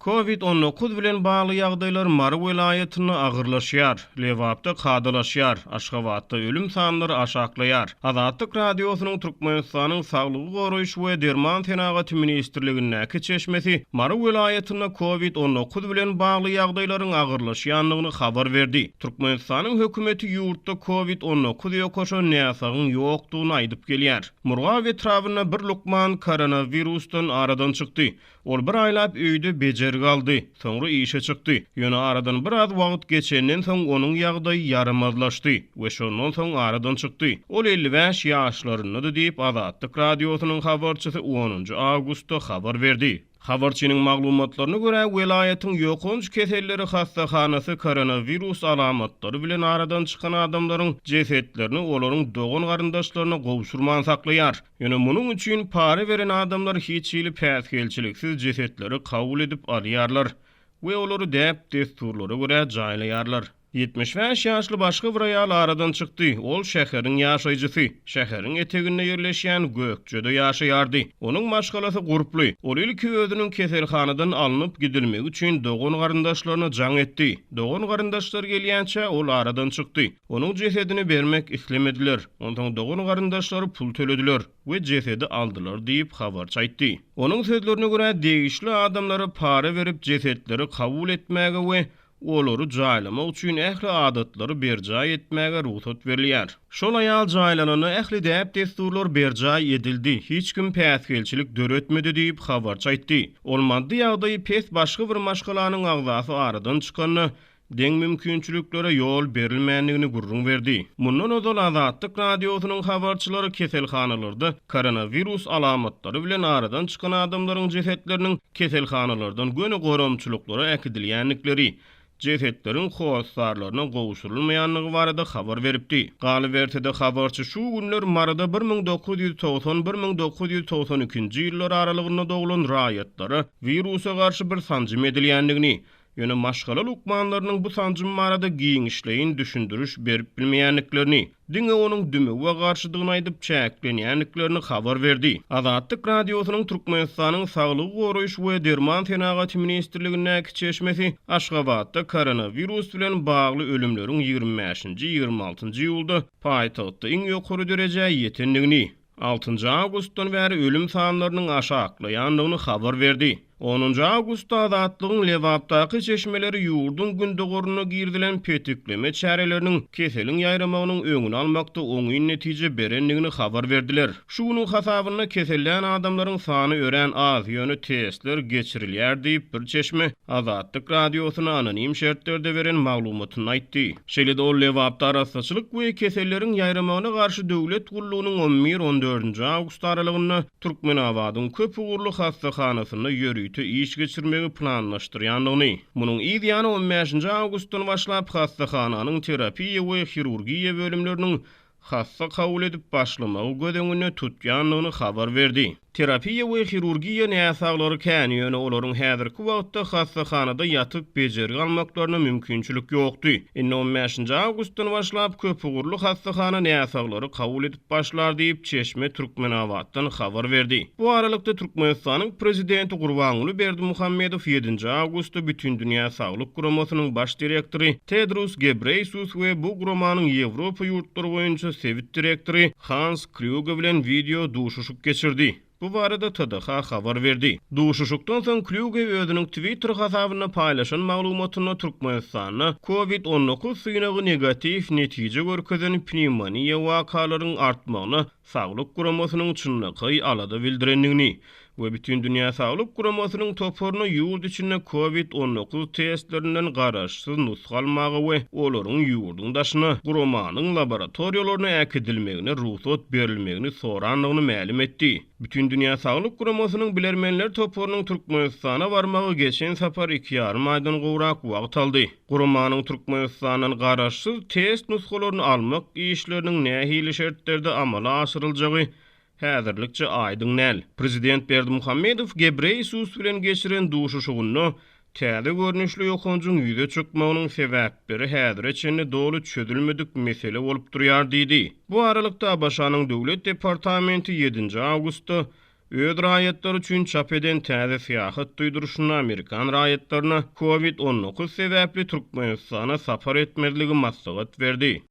Covid 19 bilen bagly ýagdaýlar Mary welaýatynda agyrlaşýar, Lebapda kadalaşýar, Aşgabatda ölüm sanlary aşaklaýar. Azatlyk Radiosynyň Türkmenistanyň Saglygy goraýyş we derman senagaty ministrligindäki çeşmesi Mary welaýatynda Covid 19 bilen bagly ýagdaýlaryň agyrlaşýandygyny habar berdi. Türkmenistanyň hökümeti ýurtda Covid 19 ýokaşan näsagyň ýokdugyny aýdyp gelýär. Murgap etrabynda bir lukman koronawirusdan aradan çykdy. Ol bir aýlap öýde bejergi aldy, soňra işe çykdy. Ýöne aradan biraz wagt geçenden soň onuň ýagdaýy ýaramazlaşdy we şondan soň aradan çykdy. Ol 55 ýaşlaryndady diýip, Azatlyk Radiosynyň habarçysy onunjy awgustda habar berdi. Habarçynyň maglumatlaryna görä, welaýatyň ýokanç keselleri hassahanasy koronawirus alamatlary bilen aradan çykan adamlaryň jesetlerini olaryň dogan-garyndaşlaryna gowşurman saklaýar. Ýöne munuň üçin para beren adamlar hiç hili päsgelçiliksiz jesetleri kabul edip alýarlar we olary däp-dessurlara görä jaýlaýarlar. 75 ýaşly başga bir aýal aradan çykdy. Ol şäheriň ýaşaýjysy. Şäheriň eteginde ýerleşýän Gökjede ýaşaýardy. Onuň maşgalasy gurply. Ol ilki özüniň keselhanadan alnyp gidilmegi üçin dogan-garyndaşlaryna jaň etdi. Dogan-garyndaşlary gelýänçä ol aradan çykdy. Onuň jesedini bermek islemediler. Onsoň dogan-garyndaşlary pul tölediler we jesedi aldylar diýip, habarçy aýtdy. Onuň sözlerine görä, degişli adamlara para berip jesetleri kabul etmäge we olary jaýlamak üçin ähli adatlary berjaý etmäge rugsat berilýär. Şol aýal jaýlananda ähli däp-dessurlar berjaý edildi, hiç kim päsgelçilik döretmedi diýip, habarçy aýtdy. Ol maddy ýagdaýy pes başga bir maşgalanyň agzasy aradan çykanda, deň mümkinçiliklere ýol berilmändigini gürrüň berdi. Mundan ozal Azatlyk Radiosynyň habarçylary keselhanalarda koronawirus alamatlary bilen aradan çykan adamlaryň jesetleriniň keselhanalardan göni goramçylyklara äkidilýändikleri, jesetleriň hossarlaryna gowşurylmaýandygy barada habar beripdi. Galyberse-de, habarçy şu günler Maryda 1990, 1992-nji ýyllar aralygynda doglan raýatlara wirusa garşy bir sanjym edilýändigini, Ýöne maşgala lukmanlarynyň bu sanjym barada giňişleýin düşündiriş berip bilmeýändiklerini, diňe onuň dümewe garşydygyny aýdyp çäklenýändiklerini habar berdi. Azatlyk Radiosynyň Türkmenistanyň Saglygy goraýyş we derman senagaty ministrligindäki çeşmesi Aşgabatda koronawirus bilen bagly ölümleriň 25-nji, 26-njy iýulda paýtagtda iň ýokary derejä ýetendigini, Altynjy awgustdan bäri ölüm sanlarynyň aşaklaýandygyny habar berdi. Onunjy awgustda Azatlygyň Lebapdaky çeşmeleri ýurduň gündogarynda girizilen petikleme çäreleriniň keseliň ýaýramagynyň öňüni almakda oňyn netije berendigini habar berdiler. Şu günüň hasabynda kesellän adamlaryň sany örän az, ýöne testler geçirilýär diýip, bir çeşme Azatlyk Radiosyna anonim şertlerde beren maglumatynda aýtdy. Şeýle-de ol Lebapda arassaçylyk we keselleriň ýaýramagyna garşy döwlet gullugynyň on bir, on dördünji awgust aralygynda Türkmenabadyň köp ugurly hassahanasynda ýörite iş geçirmegi planlaşdyrýandygyny, munuň yz ýany on bäşinji awgustdan başlap hassahananyň terapiýa we hirurgiýa bölümleriniň hassa kabul edip başlamagy göz öňünde tutýandygyny habar berdi. Terapiýa we hirurgiýa näsaglary kän, ýöne olaryň häzirki wagtda hassahanada ýatyp bejergi almaklaryna mümkinçilik ýokdy. Indi on bäşinji awgustdan başlap köpugurly hassahana näsaglary kabul edip başlar diýip, çeşme Türkmenabatdan habar berdi. Bu aralykda, Türkmenistanyň Prezidenti Gurbanguly Berdimuhamedow ýedinji awgustda Bütindünýä Saglyk Guramasynyň baş direktory Tedros Gebreýsus we bu guramanyň Ýewropa ýurtlary boýunça sebit direktory Hans Klýuge bilen wideo duşuşyk geçirdi. Bu barada TDH habar berdi. Duşuşykdan soň Klýuge özüniň Twitter hasabynda paýlaşan maglumatynda Türkmenistanda Covid 19 synagy negatiw netije görkezen pnewmoniýa wakalaryň artmagyna Saglyk guramasynyň çynlakaý alada bildirendigini we Bütindünýä Saglyk Guramasynyň toparyna ýurt içinde Covid 19 testlerinden garaşsyz nusga almaga we olaryň ýurduň daşyna guramanyň laboratoriýalaryna äkidilmegine rugsat berilmegini sorandygyny mälim etdi. Bütindünýä Saglyk Guramasynyň bilermenler toparynyň Türkmenistana barmagy geçen sapar iki ýarym aýdan gowrak wagt aldy. Guramanyň Türkmenistandan garaşsyz test nusgalaryny almak işleriniň nähili şertlerde amala aşyryljagy häzirlikçe aýdyň däl. Prezident Berdimuhamedow Gebreýesus bilen geçiren duşuşygynda täze görnüşli ýokanjyň ýüze çykmagynyň sebäpleri häzire çenli doly çözülmedik mesele bolup durýar diýdi. Bu aralykda, ABŞ-nyň Döwlet departamenti ýedinji awgustda. Öz raýatlary üçin çap eden täze syýahat duýduryşynda amerikan raýatlaryna Covid 19 sebäpli Türkmenistana sapar etmezligi maslahat berdi.